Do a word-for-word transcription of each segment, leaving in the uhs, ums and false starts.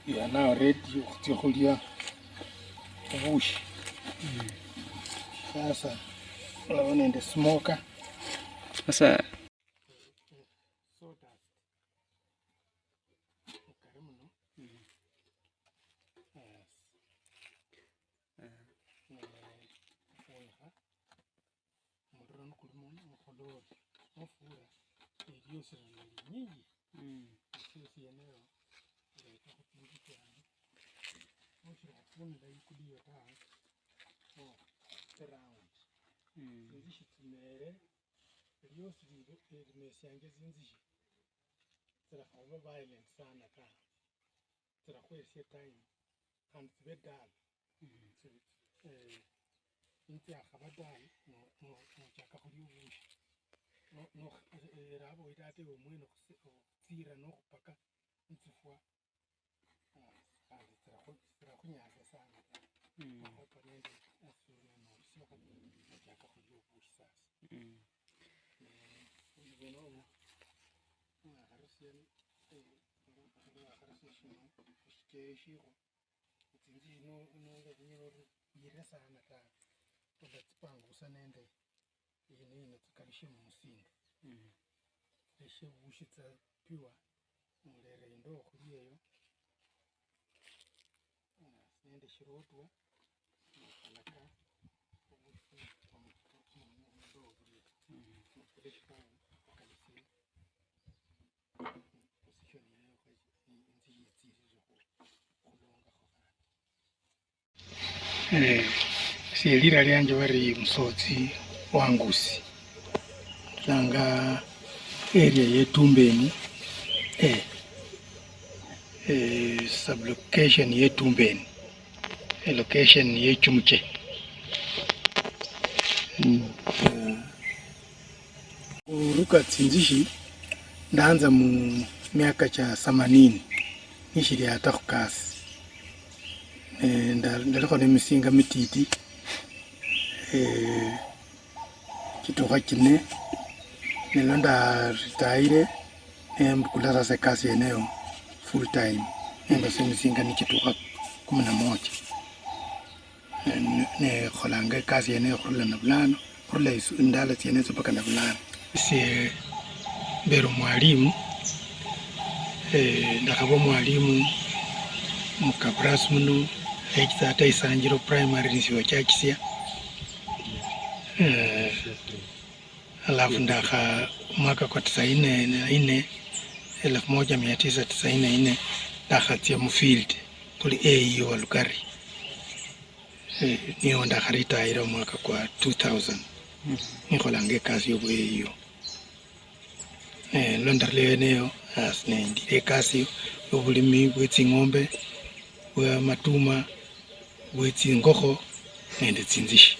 You are now ready okhutsia khulia obushi. Sasa olaba nende smoker. Sasa sawdust mukari muno. Yes. Ofunikha, omuliro nikulimo, nokhola ori, nofuura eliosi lino linyinji, eliosi yeneyo ireetakho tsinzuchi ano. Noshiri khufunira ikulu iyo ta, so, tsi round. Tsinzuchi tsimeere, eliosi lino limesianga tsinzuchi, tsilakha khuba violent sana ta. Tsilakhwesia time khandi tsibe dull. Tsi- eh, nitsiakhaba dull, no- no- nochaka khulia obushi. No- no- eh, era abo itaata ewe mwene okhusi- okhutsiira nokhupaka nitsifwa. Ah, khandi tsirakhu- tsirakhunyaasia sana ta. Okhopa nende asuri nende olusiokho, nochaka khulia obushi sasa. Eh, obushi bwene obo niwakharusia, eh, niwakharusia shino, oshiteyo shikhwa, tsinzuchi no- nolabunyola ori yire sana ta, olatsipangusa nende yino yino tsikalushe mumusinga. Leshe bushi tsa pure, nolera indowo khuli eyo. Nende shirotwa, nokhalaka obushi mu- mu- mu- mundowo bulia. Nokhalaka okalusie position yayo, inzi yitsirire khu- khulongakho khandi. Eh, esie lira lianje bari Musotsi wa Ngusi. Langa area ye Tumbeni, eh, eh, sublocation ye Tumbeni, eh, location ye Chumuche. Mm. Eh, khuruka tsinzishi, ndaanza mu miaka cha themanini, nishiri hata khukasi. Eh, nda- ndalikho nemisinga mititi, eh, chitukha chine, nelwa ndaritayire, nembukula sasa ekasi yeneyo full time, nendosa emisinga nichitukha kumi na moja. Ne- nekholanga ekasi yeneyo khurula na bulano, khurula isu- indalo tsienetso mpaka na bulano. Esie mbere omwalimu, eh, ndakhaba omwalimu mu Kaburas muno, echitsa hata Isanjiro Primary nisio wachachisia. Eh, alafu ndakha omwaka kwa tisaini na ine, elfu moja mia tisa tisaini na ine, ndakhatsia mu field khuli A E O wa Lugari. Eh, niho ndakharitayira omwaka kwa two thousand, nikholanga ekasi yobu A E O. Eh, lwa ndarula eyo neyo, as nendire ekasi yobulimi bwe tsing'ombe, bwa matuma, bwe tsingokho nende tsinzishi.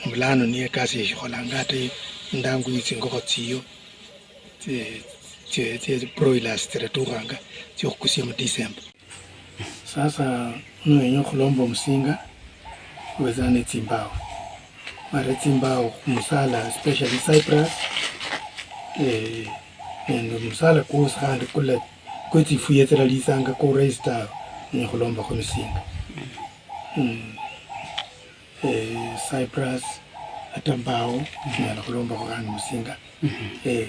Bulano niyo ekasi yeshikholanga ata indangu ye tsingokho tsiyo, tsie- tsie- tsie broilers tsiratukhanga tsiokhukusia mu December. Sasa niwenya okhulomba omusinga, obetsa netsimbawo. Bare tsimbawo khumusala, especially cyprus, eh, nende omusala kwosi khandi kula kwetsifuye tsilalisanga ku raise tawe, ninya khulombakho misinga. Mm. Eh, cyprus, ata mbawo, onyala khulombakho khandi musinga. Eh,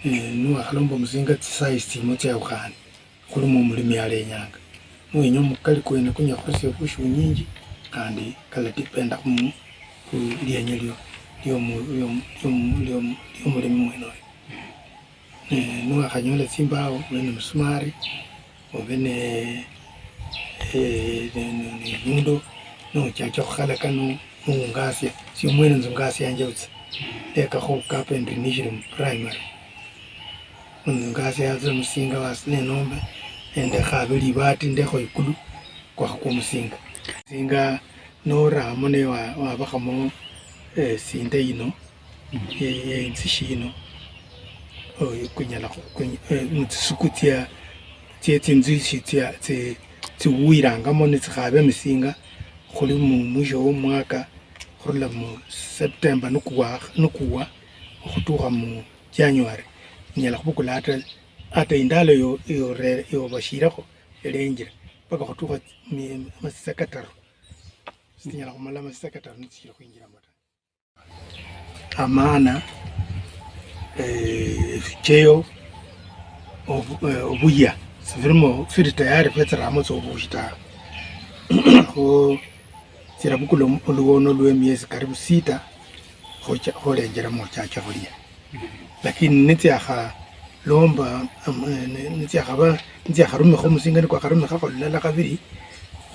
eh, niwakhalomba omusinga, tsisize tsimo tsiawukhane. Khuli mu omulimi yalenyanga. Niwenya omukali kwene kunyala khukhusia bushi bunyinji, khandi kaladipenda khu mu- khu lienya lio- lio mu- lio mu- lio mu- lio mu- lio mulimi mwene oyo. Ne niwakhanyola tsimbawo, obe ne musumari, obe ne- eh, ne- ne- ne inyundo, nochacha okhukhalaka no- noungasia. Esie omwene nzungasianja butswa. Ndekakho carpentry nishiri mu primary. Nzungasia tsa musinga wasi nenombe, nende khabe libati ndekho ikulu, kwakha kwomusinga. Musinga noramo ne wa- wabakhamo, eh, sinde yino, ye- ye inzishi yino, oyo kunyala khu- kuny- eh, mutsisuku tsia- tsie tsinzishi tsia- tsi- tsiwuyirangamo nitsikhabe misinga, khuli mu mwisho wo mwaka, khurula mu September nikuwa- nikuwa okhutukha mu January, nyala khubukula ata Ata indalo yo, yo re-, yo bashirakho elenjira, mpaka khutukha mi-, masisa kataru. Sinyala khumala masisa kataru nisichira khwinjiramo ta. Amaana, eh, eficheo, obu-, eh, obuya, sifirimo, firi tayari fwetsiramo tsa obushi tawe. Kho tsirabukula omu-, oluwono lwe miesi karibu sita, khocha-, kholenjeramo ochache khulia. Lakini nitsiakhalomba, am-, eh, ni-, nitsiakhaba, nitsiakharumikha omusinga nikwakharumikhakho lulala khabiri,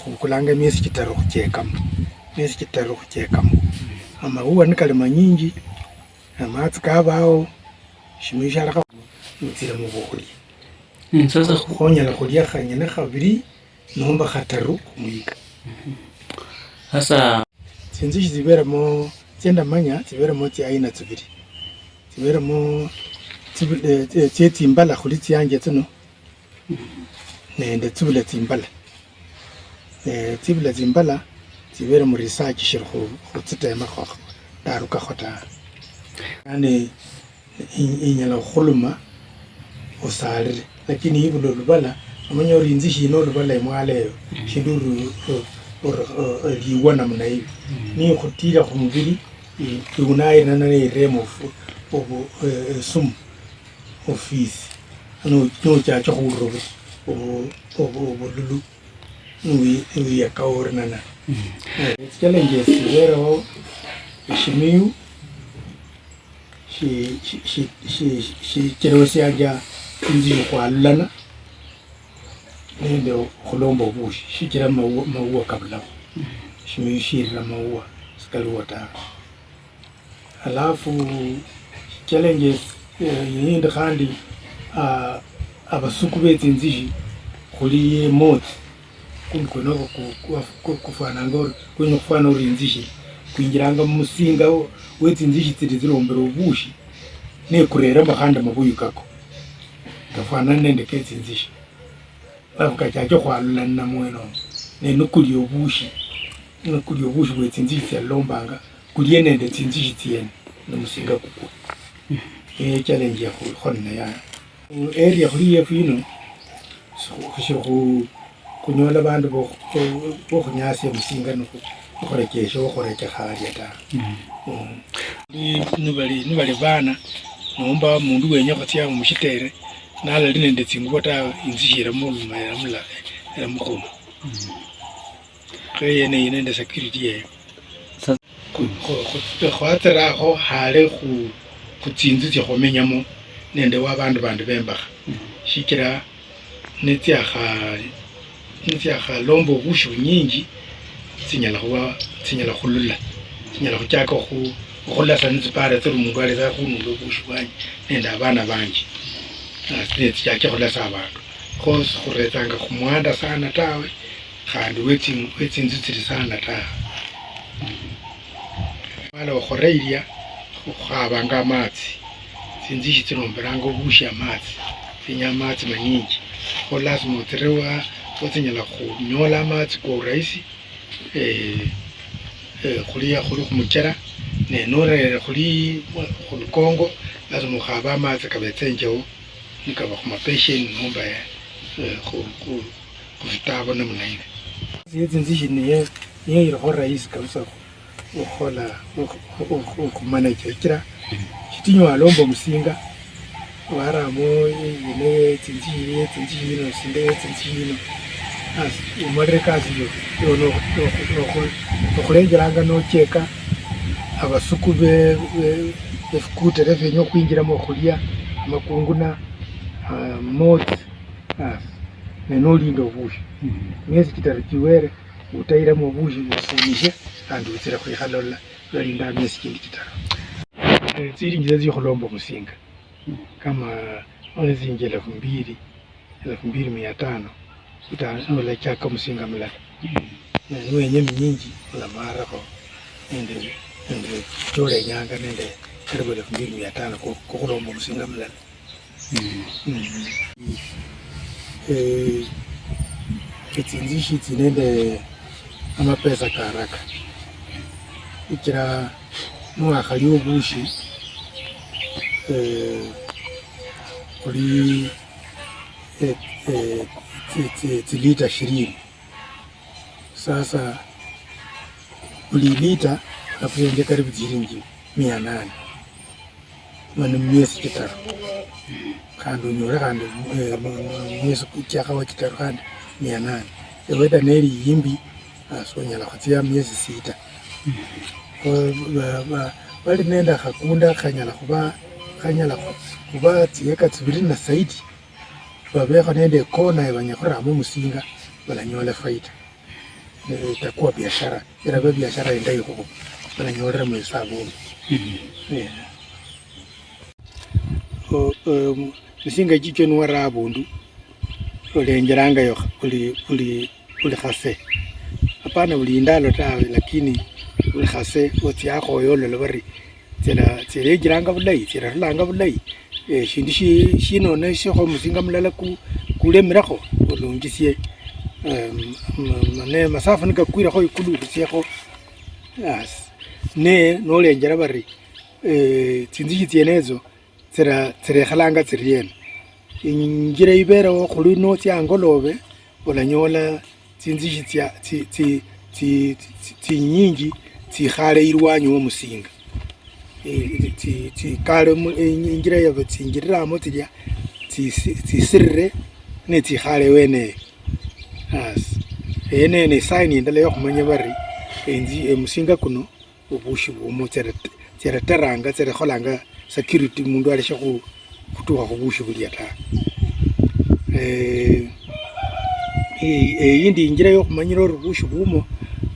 khubukulanga emiesi chitaru khuchekamo, emiesi chitaru khuchekamo. Amawuwa nikali manyinji, amatsi kabawo, shimiyu shialekha, nutsile mubukhulia. Mm, sasa khu- khonyala khulia khanyene khabiri nomba khataru khumwika. Sasa tsinzushi tsiberemo, tsiendamanya tsiberemo tsiaina tsibiri. Tsiberemo tsibi-, eh, tsie, tsie tsimbala khuli tsianje tsino, nende tsibula tsimbala. Eh, tsibula tsimbala tsibere mu research shiri khu, khutsitemakho, ndarukakho ta. Yani, i-, inyala khukhuluma osalire, lakini ibula olubala, omanya ori inzi shina olubala imwalo eyo, shindu ori, ori, ori, ori, liwa namna hiyo. Nikhutira khumubiri, i-, iunairana neirema ofu-, obu-, eh, esumu, ofisi. No-, nochacha khurira obu-, obu-, obu-, obululu. Niwi-, niwiyaka orinana. Eh, tsichallenges tsibereho, eshimiyu shi-, shi-, shi-, shi-, shi-, shicherewesianja inzu yokhwalulana nende okhulomba obushi, shichira mawuwa, mawuwa kabulaho. Eshimiyu shirira mawuwa sikaliwo tawe. Alafu challenges, eh, yindi khandi, ah, abasuku betsinzishi khuli moth, kumbi kwenoko ku-, ku-, ku-, kufwananga ori, kwenya khufwana ori inzishi, kwinjiranga mumusinga wo-, wetsinzishi tsili tsilombere obushi, ne kureremo khandi amabuyu kako kafwanana nende ketsinzishi. Alafu kachacha khwalulana mwenomo. Ne nikuli obushi, nikuli obushi bwe tsinzishi tsialombanga, kulie nende tsinzishi tsiene, nomusinga kukwo. Niyo challenge ya khulikho ninayo. Khu area khuli yefu yino, sikhu-, khushiri khu-, khunyola bandu bo-, bo-, bokhunyasia musinga nikhu-, nikhurechesia okhurecha khalia ta. Mm. Ni-, nibali, nibali bana, nomba mundu wenya khutsia mushitere, nalali nende tsingubo tawe, inzishi iramuluma, iramula-, iramukuma. Kho yene eyo nende security yeyo. Sa- khu-, khu-, khu-, khwatsirakho hale khu-, khutsinzu tsia khumenyamo nende wa bandu bandi bembakha. Shichira nitsiakha-, nitsiakhalomba obushi bunyinji, tsinyala khuba, tsinyala khulula. Tsinyala khuchaka okhu-, okhulasa nitsipara tsiri mundu aletsa khunula obushi bwanje nende abana banje. Nasi netsichache khulasa abandu. Kho sikhuretsanga khumwanda sana tawe, khandi wetsi-, wetsinzu tsili sana tawe. Wala okhora ilia, khukhabanga amatsi. Tsinzishi tsilomberanga obushi amatsi, tsienya amatsi manyinji. Kho lasima otsire wa, wa tsinyala khunyola amatsi kwa urahisi, eh, eh, khulia khuli khumuchera, ne norere khuli khulukongo, lasima okhabe amatsi kabetsenjewo, nikaba khumapesheni nomba, eh, khu, khu, khufitabo namna ile. Yetsinzishi niye, niye ilikho rahisi kabisa. Okhukhola, okhu-, okhu-, okhumanager, shichira shitinyu walomba omusinga, waramo ine yetsinzishi, yetsinzishi yino, sinde yetsinzishi yino. Basi, omalire ekasi yo, yo no-, no-, no-, okhulenjeranga nocheka abasuku be, be, befikutere fienya okhwinjiramo okhulia, amakunguna, ah, motsi, basi, ne nolinda obushi. Miesi chitaru chiwere, utayiramo obushi, ufunishe, khandi witsire khwikhala olola, lwalinda miesi chindi chitaru. Eh, tsilingi tsio tsikhulomba omusinga, kama nonesinjia elfu mbili, elfu mbili mia tano, uta-, nolachaka omusinga mulala. Ne niwenya minyinji, olamarakho nende, nende cholenyanga nende karibu elfu mbili mia tano ko-, kokhulomba omusinga mulala. Mm. Eh, etsinzishi tsili nende amapesa ka haraka. Shichira niwakhalia obushi, eh, khuli eh, eh, tsi, tsi, tsilita shirini. Sasa buli lita nakhuyenje karibu tsilinji mia nane. Mani mumiesi chitaru. Khandi onyole khandi, eh, mu, mu, mumiesi ku-, chiakhawa chitaru khandi mia nane. Ewetha neli yimbi, basi onyala khutsia miesi sita. Kho ba, ba, bali nende akhakunda khanyala khuba, khanyala khu-, khuba tsieka tsibili na zaidi, babekho nende ekona yabanya khuramo omusinga, balanyola faida. Eh, itakuwa biashara, iraba biashara indayi khubo, balanyoliramo esabuni. Yeah. O, em, misinga chicho niwara abundu, olenjerangayo buli, buli, buli khase. Hapana buli indalo tawe, lakini buli khase otsia akhoyo olola bari tsila-, tsilechilanga bulayi, tsirarulanga bulayi. Eh, shindu shi-, shinone shiekho omusinga mulala ku-, kulemirakho, olunjisie. Em, m-, ne masafu nikakwirakho ikulu, orusiekho. Basi. Ne nolenjera bari, eh, tsinzishi tsiene etso tsira-, tsirekhalanga tsiriena. Injira iberewo khuli notsia angolobe, olanyola tsinzishi tsia, tsi, tsi, tsi, tsi, tsinyinji tsikhale ilwanyi womusinga. Eh, tsi, tsikale mu, eh, injira yaba tsinjiriramo tsilia, tsisi-, tsisirire, netsikhale weneyo. Basi. Eyo ne, ne sign indala yokhumanya bari, enzi-, emusinga kuno obushi bumo, tsira-, tsirataranga, tsirakholanga security, mundu aleshe khu-, khutukha khubushi bulia ta. Eh, e-, eyindi injira yokhumanyira ori obushi bumo,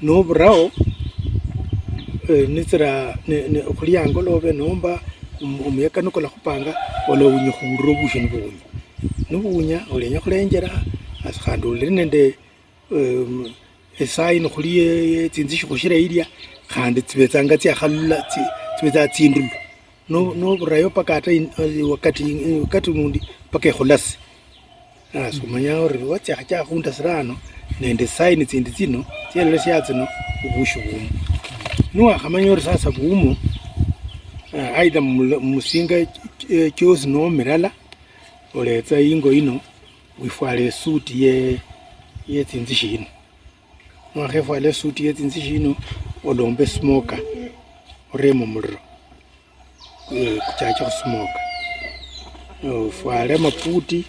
noburao, eh, nitsira, ne, ne, khuli angolobe nomba om-, omuyaka nikulakhupanga, olawunya khurula obushi nibuwunya. Nibuwunya, olenya khulenjera, hasi khandi olire nende em, esayi nikhuli ye, ye tsinzishi khushira ilia, khandi tsibetsanga tsiakhalula, tsi-, tsibetsa tsindulu. No-, noburayo paka ata in-, eh, wakati, eh, wakati mundi paka ekhulase. Hasi omanya ori watsiakhacha khunda sirano, nende sign tsindi tsino, tsielolesya tsino, obushi bumo. Niwakhamanya ori sasa bumo, eh, either mumula-, mumusinga, eh, chiosi nomirala, oletsa ingo ino, wifwale esuti ye, ye tsinzishi yino. Niwakhefwala esuti ye tsinzishi yino, olombe smoker, oreme omuliro, eh, kuchache khusmoka. Ofwale amaputi,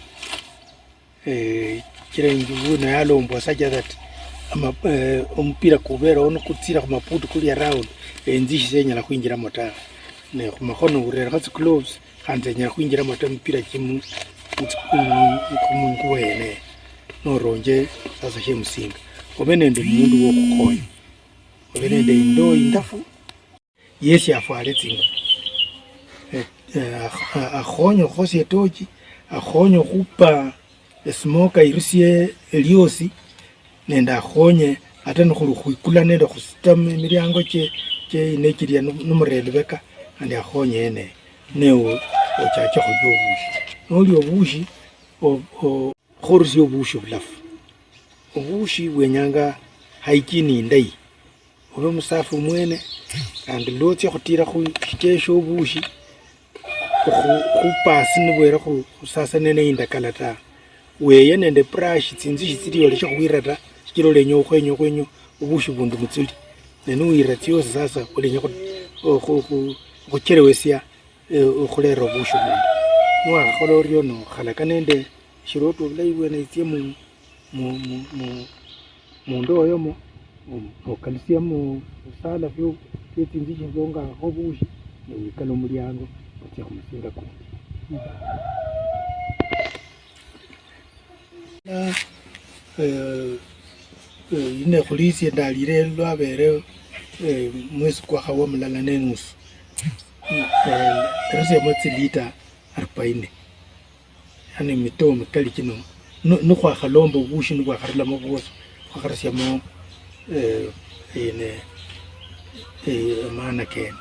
eh, chira ingubo nayo yalombwa such that ama-, eh, omupira kuberewo nikutsira khumaputi kuli around, enzishi senyala khwinjiramo tawe. Ne khumakhono urerekho tsi gloves, khandi senyala khwinjiramo ta mipira chimu, mu tsi-, mu, mu, mungubo yene. Noronje sasa shie musinga. Obe nende omundu wokhukhonya. Obe nende indoo indafu. Yesi afwale tsingubo. Eh, eh, akh-, a-, akhonye okhuhosia etochi, akhonye okhupa esmoka irusie eliosi, nende akhonye ata nikhuli khwikula nende khusita emiliango chie, chie ine chilia nu-, numura elubeka, khandi akhonye eneyo. Newe ochache khulia obushi. Nolia obushi, o-, o-, Khurusia obushi bulafu. Obushi bwenyanga hygiene indayi. Obe musafi omwene, khandi lwotsia khutira khu shiteshi obushi, okhu-, khupasi nibwere khu-, khusasa nene indakala ta. Weye nende brush, tsinzishi tsilia oleshe khwira ta, shichira olenya okhwenya okhwenya obushi bundi mutsuli. Ne niwira tsiosi sasa, olenya khu-, okhu-, khu-, okhucherewesia eh, okhulera obushi bundi. Niwakhakhola orio, nokhalaka nende eshirotwa obulayi bwene, itsie mu, mu, mu, mu, mundoo yomo, no-, nokalusiamo ebisala bio, bie tsinzishi biongakho obushi, niwikala omuliango, otsia khumusinga kundi. Eh, eh, ine khuli isie ndalire lwabere, eh, mwesi kwakhawa mulala nenusu. Eh, ndarusiamo tsilita arobaini. Yani mitoo mikali kino. Nu-, nikhwakhalomba obushi nibwakharulamo bwosi, khwakharusiamo, eh, ine, eh, amaana kene.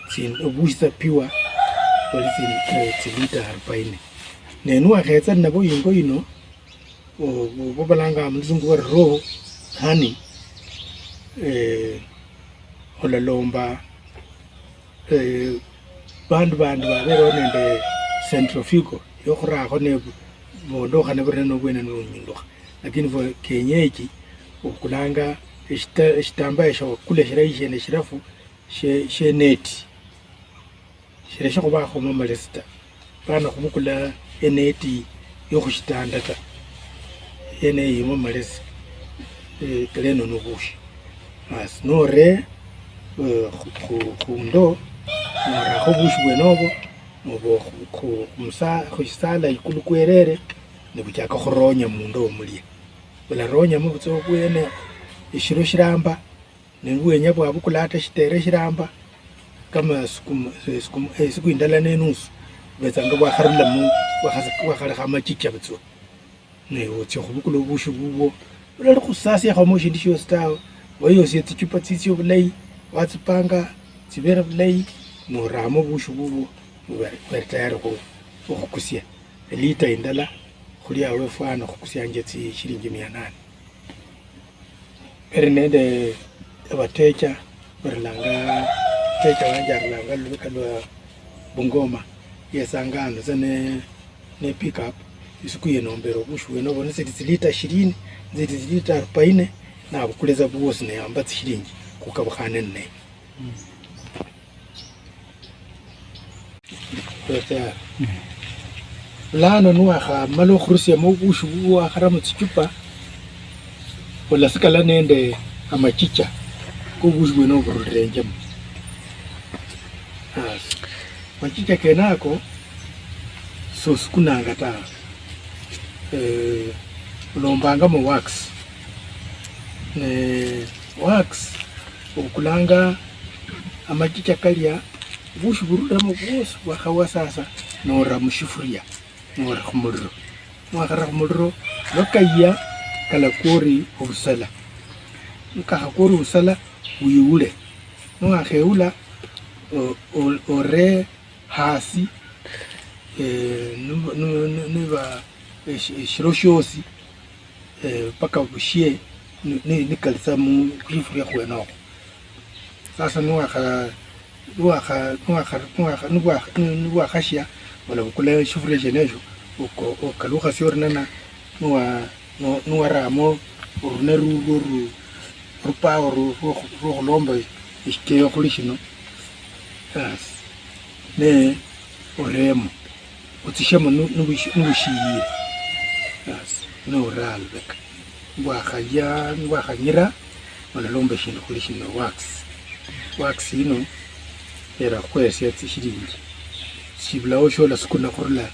Tsi-, obushi tsa pure, bwali tsi-, eh, tsilita arobaini. Ne niwakhetsa ninabo ingo yino, o-, o-, bo balanga muluzungu bari raw honey, eh, olalomba, eh, bandu bandi babereho nende centrifugal yokhurakho ne bu-, Bondokhana buri nobwene nonyindukha. Lakini fwe kienyeji, obukulanga eshita-, eshitambaya shiawakula shilayi shiene shilafu shie-, shieneti. Shileshe khubakho mamalesi ta. Pana khubukula eneti yokhushitanda ta. Yene eyo iimo malesi, eh, kaleno nobushi. Basi nore, eh, khu, khu, khundo, norakho bushi bwenobo, nobo khu, khu, khumusa-, khushisala ikulu kwerere, nibuchaka khuronya munda omulia. Bularonyamo butsa obwene eshiro shiramba, ne bwenya bwabukula ata shitere shiramba, kama siku, eh, siku, eh, siku indala ne nusu, bwetsanga bwakharulamo, bwakhasa-, bwakhalekha amachicha butswa. Ne otsia khubukula obushi bubwo, bulali khusasiakhamo shindu shiosi tawe. Wayosia tsichupa tsitsio bulayi, watsipanga tsibere bulayi, noramo obushi bubwo, bwere, bwere tayari khu-, okhukusia. Elita indala khuli awo efwana khukusianja tsishilingi mia nane. Eri nende abatecha barulanga, techa wanje arulanga lubeka lwa Bungoma, yesanga ano tsa ne, ne pick up, isiku yenombera obushi bwene obo, nitsili tsilita shirini, nitsili tsilita arobaini, nabukule tsa bwosi neyamba tsishilingi khukabukhane ninaye. Bulano niwakhamala okhurusiamo obushi bubwo wakharamo tsichupa, olasikala nende amachicha kobushi bwene oburulirenjemo. Basi, amachicha kene ako sosukunanga tawe. Eh, ulombangamo wax. Ne wax obukulanga amachicha kalia, bushi burulamo bwosi bwakhawa sasa, nora mushifuria, nora khumuliro. Niwakhara khumuliro, lwakayia kalakwa ori obusala. Nikakhakwa ori obusala, wiule. Niwakheula, o-, o-, ore hasi, eh, niba, niba, niba, eshi-, eshiro shiosi, eh, paka bushie ni-, ni-, nikalitsa mu, khwifuria khwene okho. Sasa niwakha-, niwakha-, niwakha-, niwakha-, nibwakha-, ni-, nibwakhashia, olabukula eshifuria shienesho, oko-, okalukhasia orinana, niwa-, no-, niwaramo orune rurwo ru-, orupawo ru-, rwo-, rwokhulomba eshikeyo khuli shino. Basi. Ne oremo. Otsishemo nu-, nubushi-, nubushiyiire. Basi, noura alubeka. Nibwakhalia, nibwakhanyira, olalomba eshindu khuli shino, wax. Wax yino, erakhuheresia tsishilingi. Shibulao shiolasukuna khurula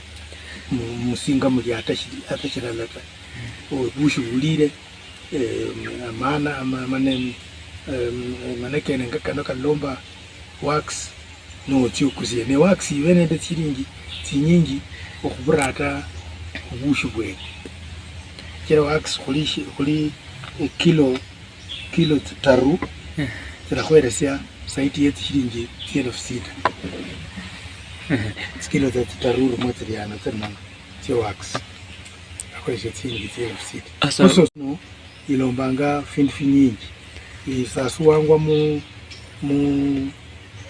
mu-, musinga mulia ata shili-, ata shilala ta. Obushi bulire, eh, amana, ama-, mane-, em, mane kene nga kano kalomba wax, notsia okusie. Ne wax ibe nende tsilingi tsinyingi okhubura ata obushi bwene. Sichira wax khuli shi-, khuli ekilo, kilo tsitaru, tsilakhweresia zaidi ye tsishilingi tsielefu sita. Tsikilo tsa tsitaru rumwa tsiriano tsiri nono tsia wax. Akhweshe tsilingi tsielefu sita. Asa- Khuso sino ilombanga findu finyinji. Isasuwangwa mu, mu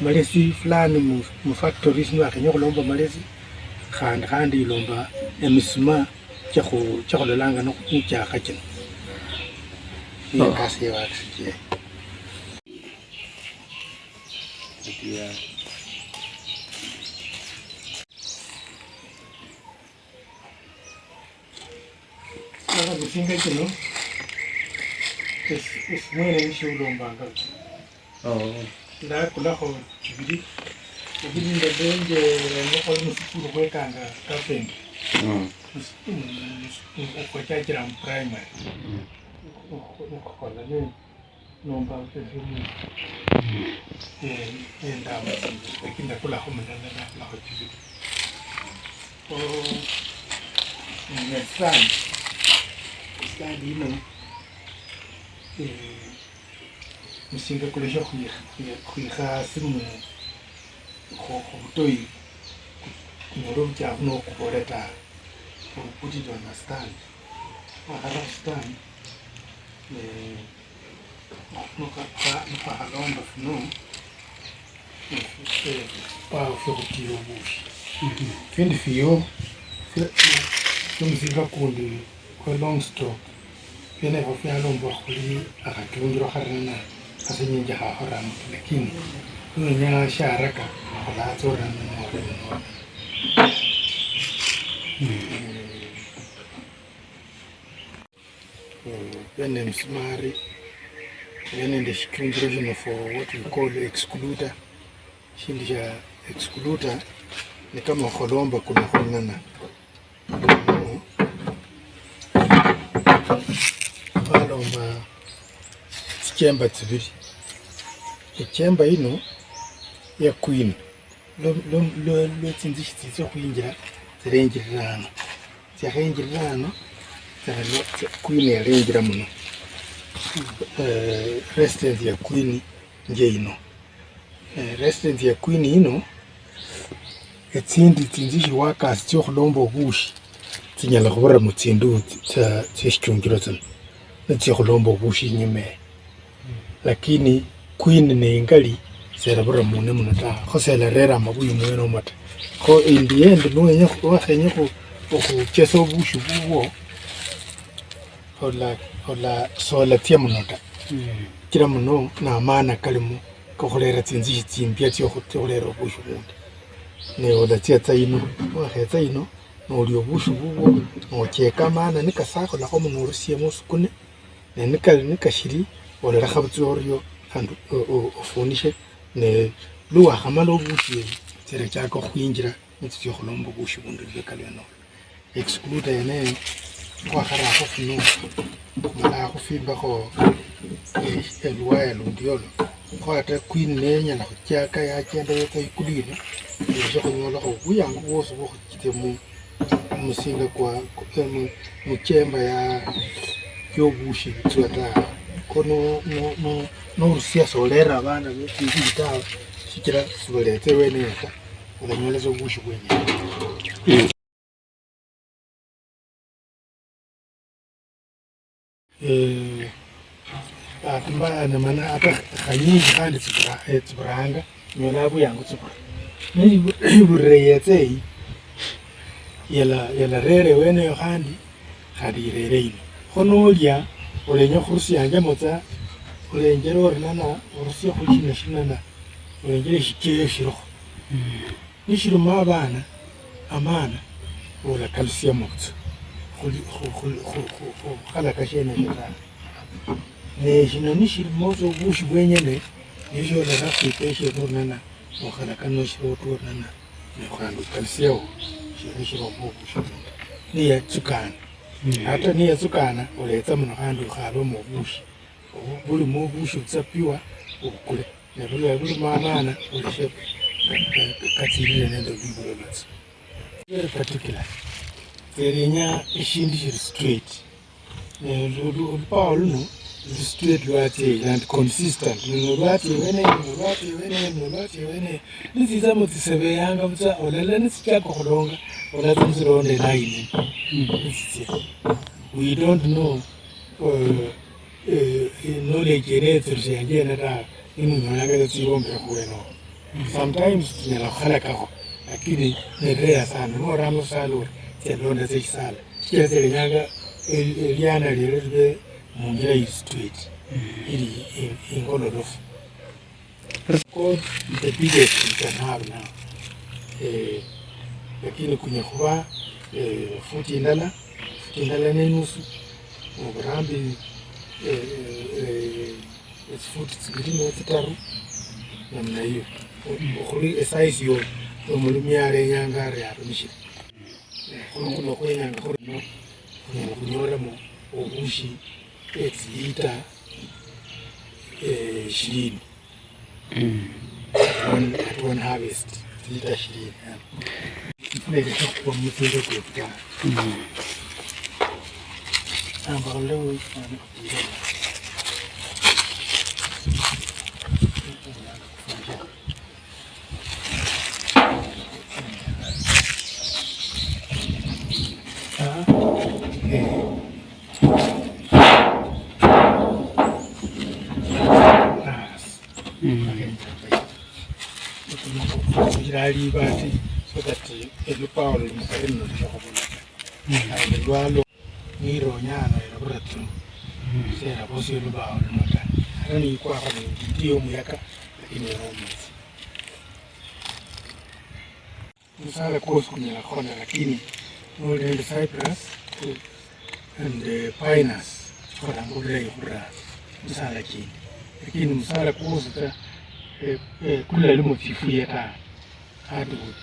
malesi fulani mu, mu factories nibakhenya okhulomba malesi, khandi, khandi ilomba emisuma chia khu-, chia khulolanga nu-, nuchiakha chino. Niyo Oh. Ekasi ya wax chie. Sasa esinga chino, esi-, esi mwene nisho ulombanga. Oh. Ndakulakho chibili, lakini ndadenje nokhola musukulu khwekanga carpentry. Mm. Mus-, mus-, okhwachachira mu primary. Mm. Okhu-, okhukhola ne nomba ebimu, eh, endama, lakini ndakulakho mulala, ndakulakho chibili. Oh, ne stand. Stand yino, eh, musinga kulesha khwi-, khwi-, khwikha hasi mu, khu, khu butoyi, kunyole obuchafu nokubole ta. Put it on a stand. Wakhala khu stand, ne Nukha-, nukha-, nukhakhalomba fino, eh, pawo fyokhutira obushi. Findi fiyo, fyo-, Omusinga kundi kwa Longstock, biene ebyo byalombwa khuli akhachungiro kharina khase nyinji khakhoramu, lakini niwenya sharaka, okhola tsa orana nore nore. Biene emisumari, biene nende eshichungiro shino for what we call excluder. Shindu shia excluder ni kama okholomba kuno khunana. Balomba tsichemba tsibili. Echemba yino ya queen, lwe, lwe, lwe, lwe tsinzishi tsitsia khwinjira, tsilenjirira ano. Tsiakhenjirira ano, tsiaralo-, tsia-, queen yalenjira muno. Eh, residence ya queen nje yino. Eh, residence ya queen yino, etsindi tsinzishi workers tsiokhulomba obushi tsinyala khubira mutsindu tsia, tsieshichungiro tsino, nitsiokhulomba obushi inyuma eyo. Lakini queen ne ingali, serabira mune muno ta, kho selarera amabuyu mwene omo ta. Kho in the end, niwenya khu-, wakhenya khu-, okhuchesa obushi bubwo, ola-, ola-, solatsia muno ta. Kila muno namaana kalimo kokhulera tsinzishi tsimbia tsiokhu-, tsiokhu-, tsiokhukhulera obushi bundi. Ne olatsia tsa ino, niwakhetsa ino, nolia obushi bubwo, nocheka amaana nikasakhulakho muno orusiemo osukune, ne nikali nikashili, ololekha butswa orio, khandi o-, o-, ofunishe, ne luwakhamala obushi ebu, tsirachaka okhwinjira, nitsitsia okhulomba obushi bundi lubeka lwene olo. Excluder yene eyo, khwakharakho funo, khumala khufimbakho, eh, eluwaya lundi olo, kho ata queen nenyala khuchaka yachenda yetsa ikulu yino, yeshe khunyolakho buyangu bwosi bwokhuchitsia mu, omusinga kwa, kwa, mu, muchemba ya, yobushi butswa tawe. Ko no, no, no, norusia solera abana bechimbili tawe, shichira sibaletse weneyo ta, olanyola sa obushi bwenyene. Eh, bahati mbaya ne mana ata khanyinji khandi tsibura-, eh, tsiburanga, nyola buyangu tsibura. Ne ibu-, iburire yetse eyi, yala, yalarere weneyo khandi, khandi irere ino. Kho nolia, olenya khurusianjamo tsa, olenjere ori nana, orusie khuli shina shinana, olenjere shicheyo shirikho. Nishiruma abana, amana, olakalusiamo butswa khuli-, khu-, khu-, khu-, khu-, khu-, khukhalaka shienesho tawe. Ne shino nishiruma butswa obushi bwenyene, nisho olera khwipeshe khurunana, okhalaka noshira otuonana, ne khandi okalusiao, shiri shiromba obushi buno. Niyatsukana. Ata niyatsukana, oletsa muno khandi okhalemo obushi. Obu-, bulimo obushi butsa pure, obukule. Ne bulala bulimo amana, oleshe ka-, ka-, katsirire nende obwibulolozi. Very particular. Tselenya eshindu shiri straight. Ne lu-, lu-, olupawo luno luli straight lwatsia eyi and consistent. Luno lwatsia ewene eyi, luno lwatsia ewene eyi, luno lwatsia ewene eyi. Nitsitsa mutsisebeyanga butsa, olala nitsichaka okhulonga, olatsa nitsironda eline. Nitsitsia. We don't know, uh, eh, eh, knowledge yene yetserusia yanje yene tawe, nimunyolanga tsa tsirombera khuwene owo. Sometimes tsinyala khukhalakakho, lakini ni rare sana. Norama khusala ori, tsia ndonda tsia shisala. Shichira tsia lenyanga, eh, eliana liere libe munjira yi straight, ili i-, ingololofu. Of course, the biggest we can have now. Eh, lakini kunya khuba, eh, futi indala, futi indala ne nusu, oburambi, eh, eh, etsifuti tsibili ne tsitaru, namna hiyo. O-, okhuli esize yo, yomulimi yalenyanga ari arumishire. Eh, khuno kuno khwenyanga khuri no, khunyala khunyolamo obushi etsilita, eh, shirini. At one, at one harvest, lita shirini, yeah. Ifuna ilekha khukhwa mumusinde kwefu ta. Amba khulole ifuna. Ah, eh. Basi. Mm. Okhushira libaati so that elupawo luli mukari luno lushakhubola ta. Khandi lwalo nironya ano erabura through. Serabosia olubao luno ta. Ata niyikwakho ninditi yomuyaka, lakini eromesi. Musala kwosi kunyala khukhola, lakini noli nende cyprus and, eh, pinus, chikholanga obulayi khurula musala chindi. Lakini musala kwosi ta, eh, eh, kulali muchifuye ta, hardwood.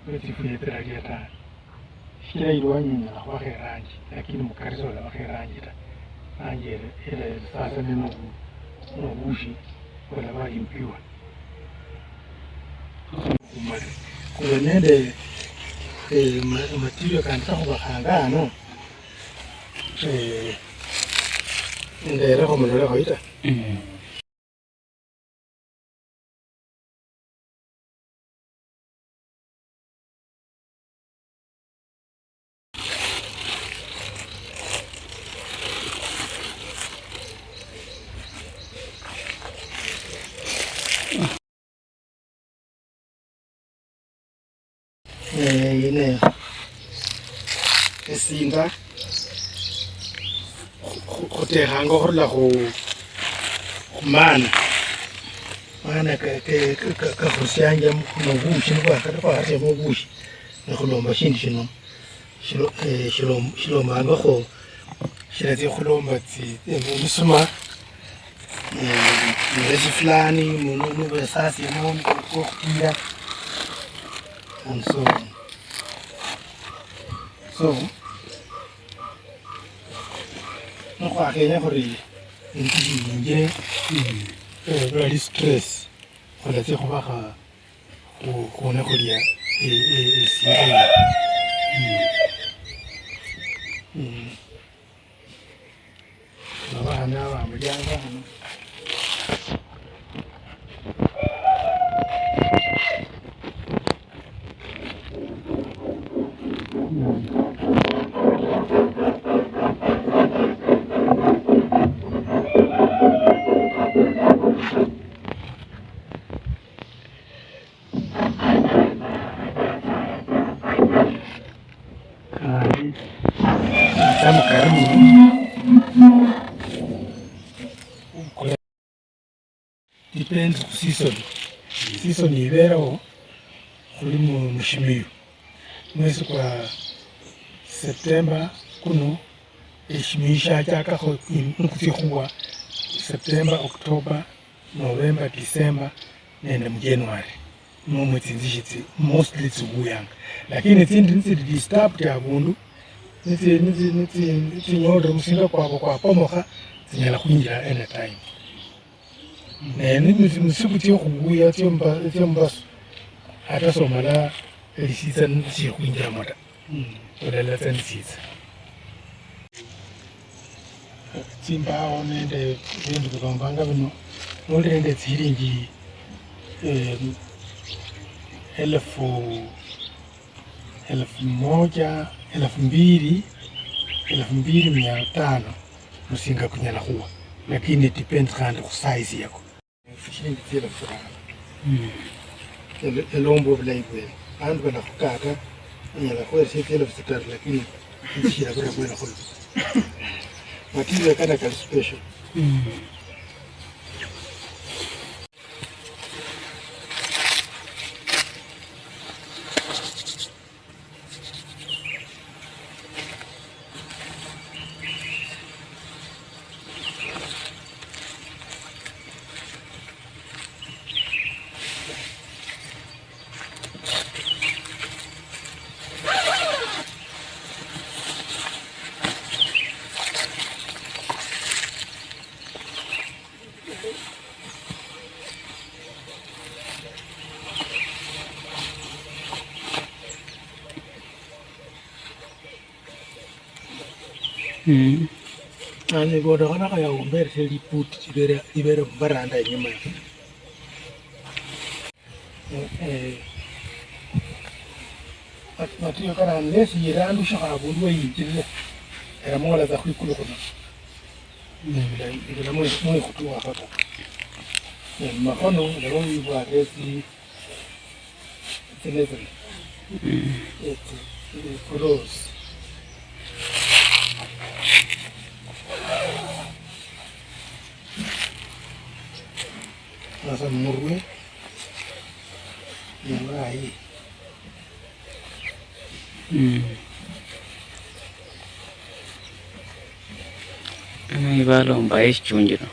Muchifuye tsiralia ta. Shichira ilwanyi unyala khubakha eranji, lakini mukari solabakha eranji ta. Ranji ere, ere sasa nino nobushi, olaba impure. Khube nende, eh, ma-, material kandi kakhubakhanga ano, eh, nderekho mulolekho ita. Mm. Eh, ine esinda khu-, khu-, khutekhanga khurula khu, khu maana. Maana ka-, ke-, ka-, ka-, kakhusianja mu, mu bushi, nibwa-, kata khwakhatema obushi, nikhulomba shindu shino. Shilo-, eh, shilom-, shilombangakho, shilatsia khulomba tsi-, emisuma, eh, miresi fulani, mu-, mu-, mubesasi eno, mukhukira, and so on. So, nikhwakhenya khuri injili yinjire, eh, bali stress, khulatsia khubakha khu-, khune khulia, e-, e-, esindu eyo. Mm. Mm. Abaana aba mulianga hano. Khandi, khutsa mukari muno. Depends khu season. Season ibereho khuli mu, mushimiyu. Mwesi kwa September kuno, eshimiyu shiachakakho nikutsia khuwa September, October, November, December nende mu January, nomwe tsinzishi tsi mostly tsiwuyanga. Lakini tsindi nitsili disturbed abundu, nitsi-, nitsi-, nitsi-, nitsinyolire omusinga kwabo kwapomokha, tsinyala khwinjira anytime. Ne ni-, ni-, musiku tsiokhukhuya tsiomba-, tsiombasu, ata somala elisitsa nisikhwinjiramo ta. Mm. Olala tsa nitsitsa. Tsimbawo nende ebindu bilombanga bino, noli nende tsihilingi, eh, elfu, elfu moja, elfu mbili, elfu mbili mia tano, musinga kunyala khuwa. Lakini it depends khandi khu size yako. Shilingi tsielefu tsirano. Mm. Ele-, elomba obulayi bwene. Abandu balakhukata, onyala khuweresia tsielefu tsitaru, lakini nishira bula bwene khulwo. Material kano kali special. Mm. Mm. Nani boda kana kaya umbere se liputi ibere, ibere baranda inyuma. Eh, eh. Mat-, matiyo kana nesi yirandu shakha abundu weyinjirire. Era mola za khwikulu kuno. Nibula, nibula mwe, mwe kutuwa khata. Eh, makhono, lero yibwa resi. Tsine tsino. Mm. Eti. Ikorosi. Sasa murwe murayi. Mm. Ano ibalomba eshichunjiro.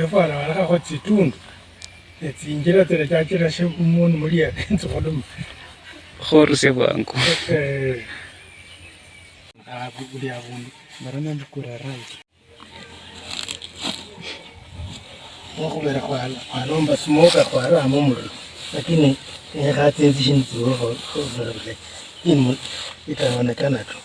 Efwana walekhakho tsitundu, ne tsinjira tsila chachira she mundu mulia ntsikhuluma. Khorusia bwangu. Eh. Ah, bu-, buli abundu. Barana mbukura right. Khubera khwala-, khwalomba smoker khwaramo muliro, lakini nekha tsinzishi nitsiwo kho-, kho-, khubera bulayi. Lakini mu-, itaonekana tu.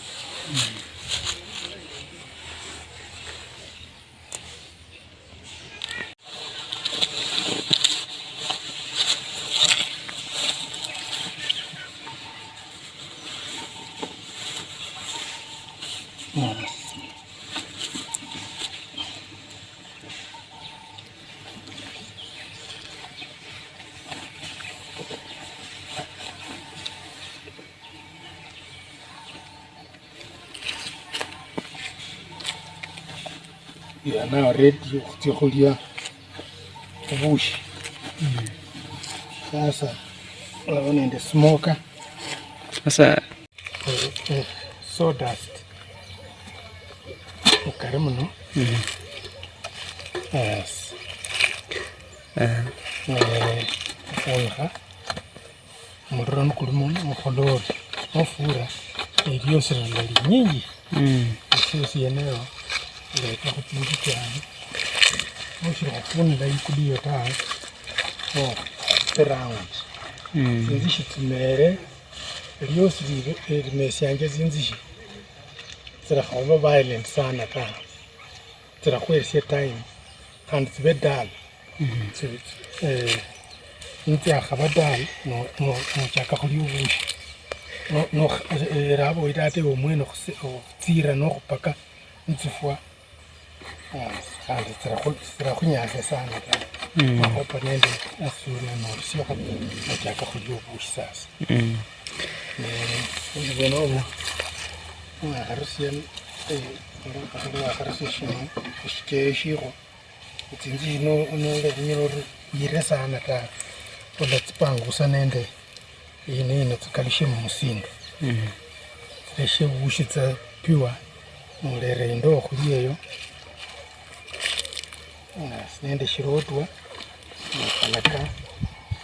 Yeah, now ready khutsia khulia khubushi. Mm. Sasa, olaba nende smoker. Sasa, eh, eh, sawdust mukari muno. Mm. Yes. Eh. Eh, khufunikha. Omuliro nikuli mu-, mukhuloli, nofuura, eliosi lilala linyinji. Mm. Eliosi yeneyo, oletakho tsinzishi tsianje. Noshili khufunila ikulu iyo tawe, kho khupe round. Mm. Tsinzishi tsimeere, eliosi libe-, eh, limesianje tsinzishi, tsilakha khuba violent sana tawe. Tsilakhweresia time, khandi tsibe dull. Mhm. Tsi-, tsi-, eh, nitsiakhaba dull, no-, no-, nochaka khulia obushi. No-, no-, eh, era aboyire ata ewe omwene okhusi-, okhutsiira nokhupaka nitsifwa. Ah, khandi tsirakhu-, tsirakhunyase sana ta. Mm. Okhopa nende asuna norusiakho, nochaka khulia obushi sasa. Mm. Ne, obushi bwene obo, niwakharusia, eh, niwakharusia shino, eshicheyo shikho, etsinzu shino, nolenya ori yire sana ta, olatsipangusa nende ino, ino tsikalushe mumusinga. Mm. Tsileshe bushi tsa pure, nolera indowo khuli eyo. Basi nende shirotwa, nokhalaka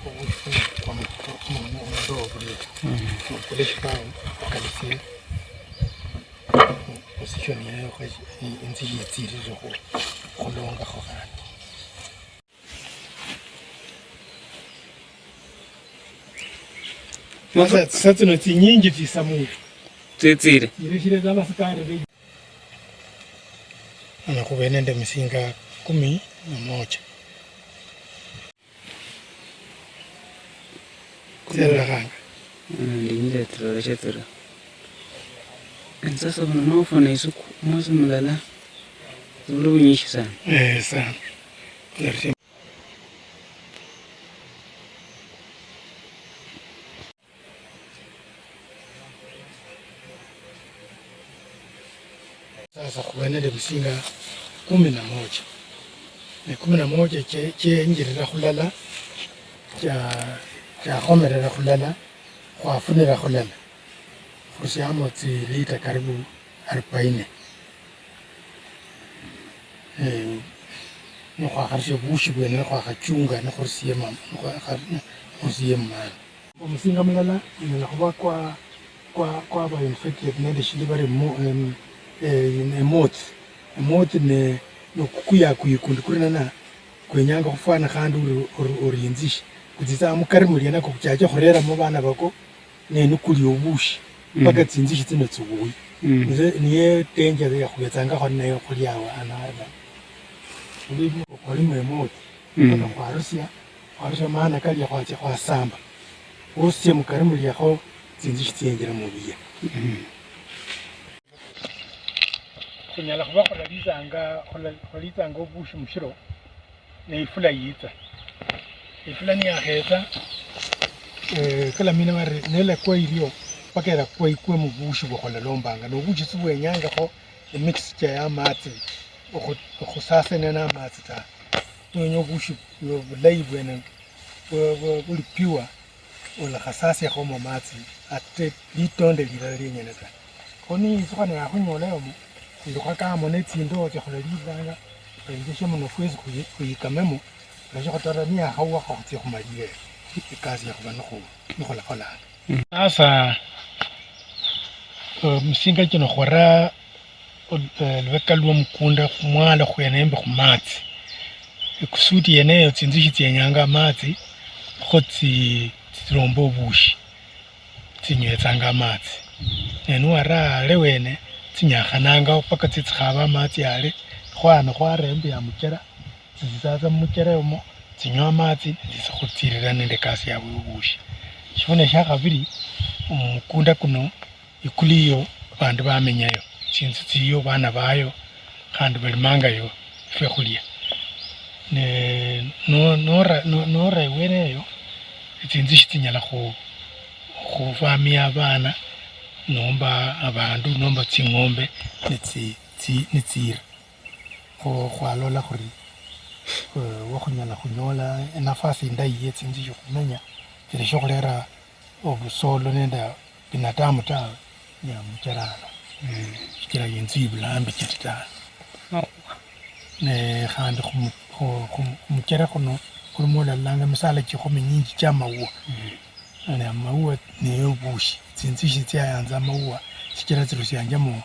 obufu mu-, mu-, mu-, mundowo bulia. Mhm. Nokula eshibawo, okalusie position yayo, kho i-, inzikhi itsirire khu-, khulongakho khandi. Sasa, tsisa tsino tsinyinji tsisamule. Tsitsire. Tsireshire tsa abasikari be- Ano khube nende misinga kumi na moja. Tsirerekhanga. Ndinjira tsiroreshe tsiri. Sasa buno nofuna isuku, mwesi mulala, buli bunyishi sana. Eh, sana. Sasa khube nende misinga kumi na moja. Ne kumi na moja che-, chenjirira khulala, cha-, chakhomerera khulala, khwafunira khulala. Khurusiamo tsilita karibu arobaini. Eh, nikhwakharusia obushi bwene, nikhwakhachunga, nikhurusiemo, nikhwakha-, nikhurusiemo mani. Omusinga mulala unyala khuba kwa, kwa, kwaba infected nende shindu bari mo-, em, eh, emoth. Emoth ne, nokukuyakuya kundi kuri nana, kwenyanga khufwana khandi ori, ori, ori inzishi. Kutsitsa mukari mulia nako kuchache khureramo bana bako, ne nikuli obushi. Mm. Paka tsinzishi tsino tsiwuyi. Mm. Niye danger yakhubetsangakho ninayo khuli awo ano arula. Khuli, khwali mwemoli, mm, mpaka khwarusia, khwarusia maana kalia khwatsia khwasamba. Khurusie mukari muliakho tsinzushi tsienjira mubuya. Mm. Khunyala khuba khulalizanga, khula-, khulalizanga obushi mushiro, ne ifula yitsa. Ifula niyakhetsa, eh, kalamina bari nelakwa irio, paka erakwa ikwe mubushi bwa khulalombanga. Nobushi sibwenyangakho emixture ya matsi, okhu-, okhusasania na matsi ta. Nonya obushi bu-, bulayi bwene, bu-, bu-, buli pure, olakhasasiakhomo matsi, ate litonde lilala lienyene ta. Kho niyitsukha niyakhunyola yomo, ilukha kamo netsindoo tsiakhulalilanga, khenjeshe muno fwesi khuyi-, khuyikamemo, khuleshe khutara niyakhawakho khutsia khumalire ekasi yakhuba nikhu-, nikhulakholanga. Sasa, eh, misinga chino khwara ol-, eh, lubeka lwomukunda khumwalo khwene embi khumatsi. Ekusuti yeneyo tsinzushi tsienyanga amatsi, kho tsi-, tsilomba obushi, tsinywetsanga amatsi. Ne niwara ale wene, tsinyakhanangaho paka tsitsikhaba amatsi ale, khwano khwara embi ya muchera, tsitsitsatsa mumuchera yomo, tsinywa amatsi, nitsitsa khutsirira nende ekasi yabwe yobushi. Shifune shiakhabili, omukunda kuno, ikulu iyo bandu bamenyayo, tsinzu tsiyo, bana bayo, khandi balimangayo efiakhulia. Ne no-, nora-, no-, nora iweneyo, etsinzu shitsinyala khu-, khufamia abana, nomba abandu, nomba tsing'ombe nitsi-, tsi-, nitsira. Kho khwalola khuri, eh, wakhunyala khunyola enafasi indayi yetsinzu yokhumenya, chileshe khulera obusolo nende binadamu tawe, niamucherano. Mm. Shichira inzu ibula ambi chiti tawe. Makhuwa. Ne khandi khumu-, khu-, khumu-, khumuchere khuno, khulimo olalolanga emisala chikhumi nyinji chia maua. Mm. Ne amaua neyo obushi. Tsinzushi tsiayanza amaua, shichira tsirusianjamo